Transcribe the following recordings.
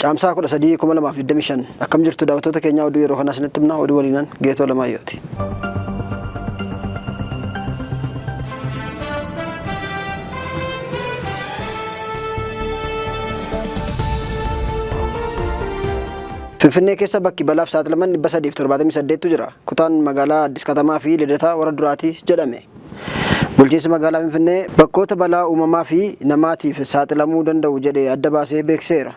Caamsaa 13 2025 akkam jirtu daawwattoota keenyaa oduu yeroo kanaa isinitti himna oduu waliinan Geetoo Lamaayyooti. Finfinnee keessa bakki balaaf saaxilaman 378tu jira. Kutaan magaalaa Addis Katamaa fi Lidataa warra duraati jedhame. Bulchiinsi magaalaa Finfinnee bakkoota balaa uumamaa fi namaatiif saaxilamuu danda'u jedhe adda baasee beeksiseera.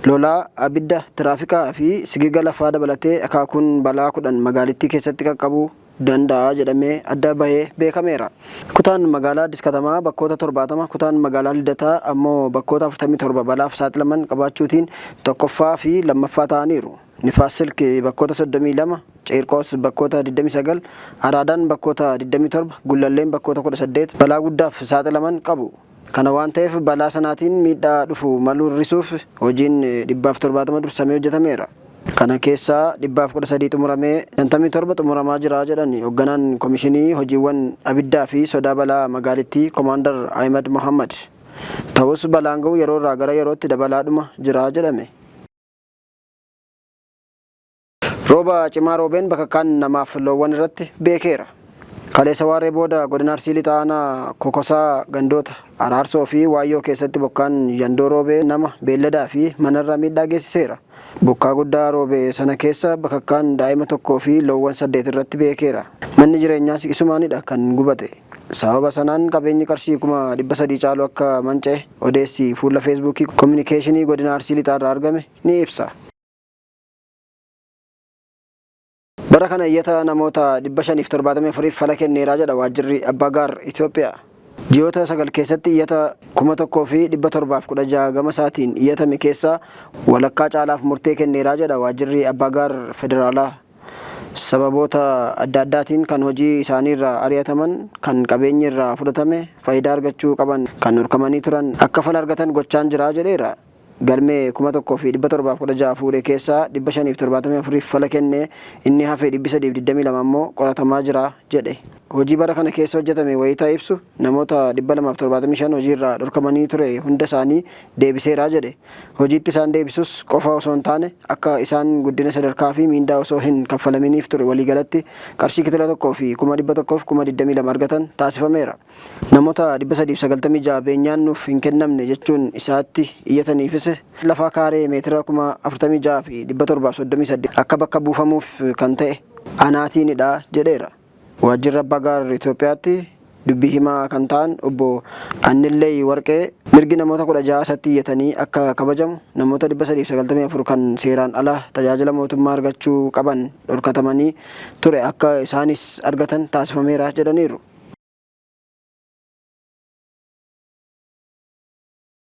Lolaa, abidda, tiraafikaa fi sigiga lafaa dabalatee akaakuun balaa 10 magaalittii keessatti qaqqabuu danda'a jedhamee adda bahee beekameera. Kutaan magaalaa Addis Katamaa bakkoota 70, kutaan magaalaa Lidataa ammoo bakkoota 47 balaaf saaxilaman qabaachuutiin tokkoffaa fi lammaffaa ta'aniiru. Nifaas Silk bakkoota 32, Ciirqoos bakkoota 29, Araadaan bakkoota 27, Gullalleen bakkoota 18 balaa guddaaf saaxilaman qabu. Kana waan ta'eef balaa sanaatiin miidhaa dhufu malu hir'isuuf hojiin 170 dursamee hojjetameera. Kana keessaa 113 xumuramee 57 xumuramaa jira jedhan hogganaan komishinii hojiiwwan abiddaa fi sodaa balaa magaalittii Komaandar Ahimad Mohaammad. Ta'us balaan ga'u yeroorraa gara yerootti dabalaadhuma jira jedhame. Rooba cimaa roobeen bakakkaan namaaf loowwan irratti beekeera. Kaleessa waaree booda godina Arsii Lixaa aanaa Kokosaa gandoota Araarsoo fi Waayyoo keessatti bokkaan yandoo roobee nama, beelladaa fi manarra miidhaa geessiseera. Bokkaa guddaa roobe sana keessa bakakkaan daa'ima tokkoo fi loowwan 8 irratti beekeera. Manni jireenyaas isumaanidha kan gubate. Sababa sanaan qabeenyi qarshii 300,000 caalu akka manca'e odeessi fuula Feesbuukii Kominikeeshinii Godina Arsii Lixaarraa argame ni ibsa. Bara kana iyyata namoota 574f fala kenneera jedha waajjirri Abbaa Gaar Itoophiyaa. Ji'oota 9 keessatti iyyata 1716 gama isaatiin iyyatame keessaa walakkaa caalaaf murtee kenneera jedha waajjirri Abbaa Gaar Federaalaa. Sababoota adda addaatiin kan hojii isaaniirraa ari'ataman, kan qabeenyi irraa fudhatame, faayidaa argachuu qaban kan dhorkamanii turan akka fala argatan gochaan jira jedheera. Galmee 1716 fuudhe keessaa 574f fala kenne, inni hafe 322 ammoo qoratamaa jira jedhe. Hojii bara kana keessa hojjetame wayita ibsu namoota 275 hojiirraa dhorkamanii ture hunda isaanii deebiseera jedhe. Hojiitti isaan deebisus qofa osoo hin taane akka isaan guddina sadarkaa fi miindaa osoo hin kaffalaminiif ture waliigalatti qarshii kitila 1 fi 122,022 argatan taasifameera. Namoota 396 beenyaan nuuf hin kennamne jechuun isaatti iyyataniifis lafaa kaaree meetira 46,738 akka bakka buufamuuf kan ta'e anaatiinidha jedheera. Waajjirra Abbaa Gaar Itoophiyaatti dubbii himaa kan ta'an obbo Annilleey Warqee mirgi namoota 16 isatti iyyatanii akka kabajamu, namoota 394 kan seeraan ala tajaajila mootummaa argachuu qaban dhorkatamanii ture akka isaanis argatan taasifameera jedhaniiru.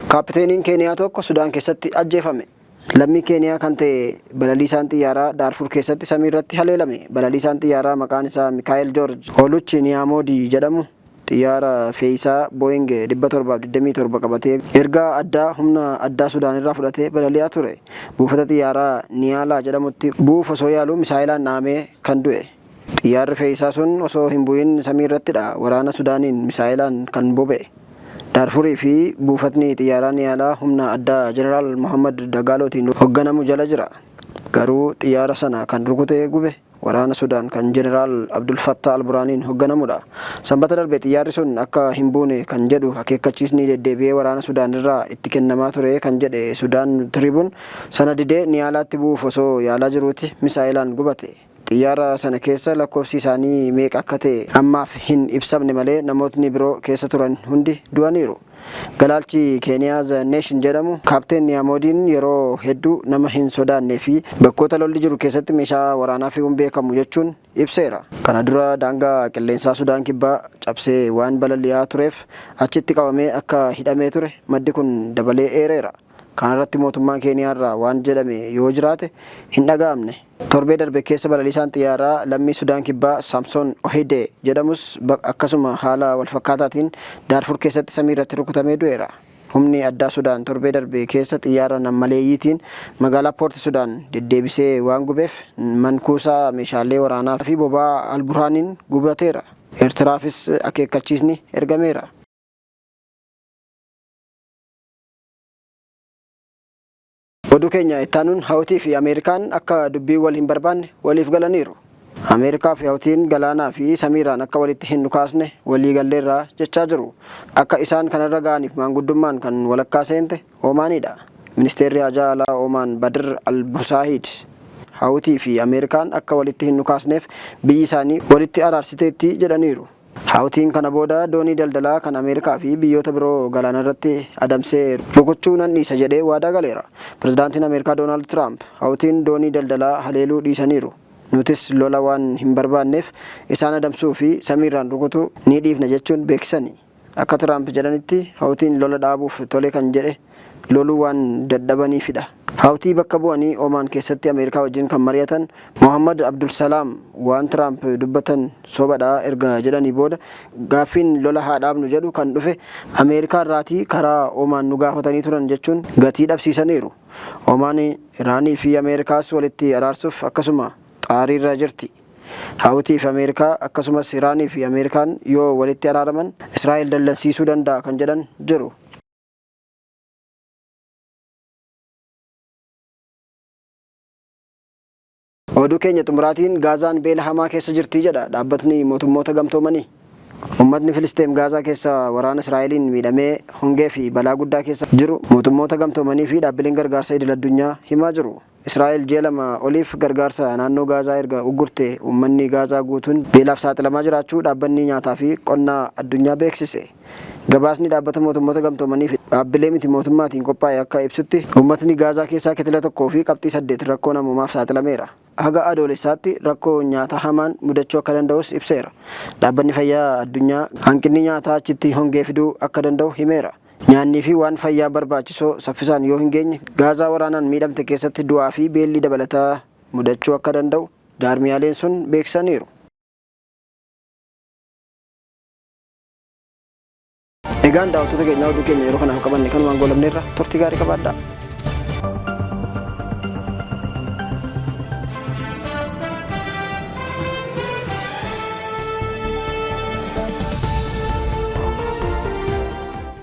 Kaappiteeniin Keeniyaa tokko Sudaan keessatti ajjeefame. Lammii Keeniyaa kan ta'e balaliisaan xiyyaaraa Daarfur keessatti samiirratti haleelame. Balaliisaan xiyyaaraa maqaan isaa Mikaa'el Joorj Oluchi Niyaamoodii jedhamu xiyyaara fe'iisaa Boeing 727 qabatee ergaa addaa humna addaa Sudaan irraa fudhatee balali'aa ture. Buufata xiyyaaraa Niyaalaa jedhamutti bu'uuf osoo yaaluu misaa'ilaan dhahamee kan du'e. Xiyyaarri fe'iisaa sun osoo hin bu'in samiirrattidha waraana Sudaaniin misaa'ilaan kan boba'e. Daarfurii fi buufatni xiyyaaraa Niyaalaa humna addaa Jeneraal Mohaammad Dagaalootiin hogganamu jala jira. Garuu xiyyaara sana kan rukutee gube waraana Sudaan kan Jeneraal Abdul Fattaa al-Buraaniin hogganamudha. Sanbata darbe xiyyaarri sun akka hin buune kan jedhu akeekkachiisni deddeebi'ee waraana Sudaan irraa itti kennamaa ture kan jedhe Sudaan Tiribuun sana didee Niyaalaatti bu'uuf osoo yaalaa jiruuti misaa'ilaan gubate. Xiyyaara sana keessa lakkoofsi isaanii meeqa akka ta'e ammaaf hin ibsamne malee namootni biroo keessa turan hundi du'aniiru. Galaalchi Keeniyaa The Nation jedhamu Kaapteen Niyaamoodiin yeroo hedduu nama hin sodaannee fi bakkoota lolli jiru keessatti meeshaa waraanaa fe'uun beekamu jechuun ibseera. Kana dura daangaa qilleensaa Sudaan Kibbaa cabsee waan balali'aa tureef achitti qabamee akka hidhamee ture maddi kun dabalee eereera. Kanarratti mootummaa Keeniyaarraa waan jedhame yoo jiraate hin dhaga'amne. Torbee darbe keessa balaliisaan xiyyaaraa lammii Sudaan Kibbaa Saamsoon Ohidee jedhamus akkasuma haala walfakkaataatiin Daarfur keessatti samiirratti rukutamee du'eera. Humni addaa Sudaan torbee darbe keessa xiyyaara nam-maleeyyiitiin magaalaa Poorti Sudaan deddeebisee waan gubeef man-kuusaa meeshaalee waraanaa fi boba'aa Al-Burhaaniin gubateera. Eertiraafis akeekkachiisni ergameera. Oduu keenya ittaanuun Hawutii fi Ameerikaan akka dubbii wal hin barbaanne waliif galaniiru. Ameerikaa fi Hawutiin galaanaa fi samiirraan akka walitti hin dhukaasne walii galleerraa jechaa jiru. Akka isaan kanarra ga'aniif maanguddummaan kan walakkaa seente Omaanidha. Ministeerri Haajaa Alaa Omaan Badr Al-Busaahid Hawutii fi Ameerikaan akka walitti hin dhukaasneef biyyi isaanii walitti araarsiteetti jedhaniiru. Hawutiin kana booda doonii daldalaa kan Ameerikaa fi biyyoota biroo galaanarratti adamsee rukuchuu nan dhiisa jedhee waadaa galeera. Pirezidaantiin Ameerikaa Doonaald Tiraamp Hawutiin doonii daldalaa haleeluu dhiisaniiru. Nutis lola waan hin barbaanneef isaan adamsuu fi samiirraan rukutuu ni dhiifna jechuun beeksisani. Akka Tiraamp jedhanitti Hawutiin lola dhaabuuf tole kan jedhe loluu waan dadhabaniifidha. Hawutii bakka bu'anii Omaan keessatti Ameerikaa wajjin kan mari'atan Mohammad Abdulsalaam waan Tiraamp dubbatan sobadha erga jedhanii booda gaaffiin lola haa dhaabnu jedhu kan dhufe Ameerikaa irraatii karaa Omaan nu gaafatanii turan jechuun gatii dhabsiisaniiru. Omaan Iraanii fi Ameerikaas walitti araarsuuf akkasuma xaariirra jirti. Hawutii fi Ameerikaa akkasumas Iraanii fi Ameerikaan yoo walitti araaraman Israa'el dallansiisuu danda'a kan jedhan jiru. Oduu keenya xumuraatiin Gaazaan beela hamaa keessa jirti jedha dhaabbatni mootummoota gamtoomanii. Uummatni Filisxeem Gaazaa keessa waraana Israa'eliin miidhamee hongee fi balaa guddaa keessa jiru mootummoota gamtoomanii fi dhaabbileen gargaarsa idil addunyaa himaa jiru. Israa'el ji'a 2 oliif gargaarsa naannoo Gaazaa erga uggurte uummanni Gaazaa guutuun beelaaf saaxilamaa jiraachuu dhaabbanni nyaataa fi qonnaa addunyaa beeksise. Gabaasni dhaabbata mootummoota gamtoomanii fi dhaabbilee miti mootummaatiin qophaa'e akka ibsutti uummatni Gaazaa keessaa kitila 1.8 rakkoo namoomaaf saaxilameera. Haga Adoolessaatti rakkoo nyaataa hamaan mudachuu akka danda'us ibseera. Dhaabbanni Fayyaa Addunyaa hanqinni nyaataa achitti hongee fiduu akka danda'u himeera. Nyaannii fi waan fayyaa barbaachisoo saffisaan yoo hin geenye Gaazaa waraanaan miidhamte keessatti du'aa fi beelli dabalataa mudachuu akka danda'u jaarmiyaaleen sun beeksisaniiru. Egaan daawwattoota keenyaa oduu keenya yeroo kanaaf qabanne kanumaan goolabneerra turtii gaarii qabaadhaa.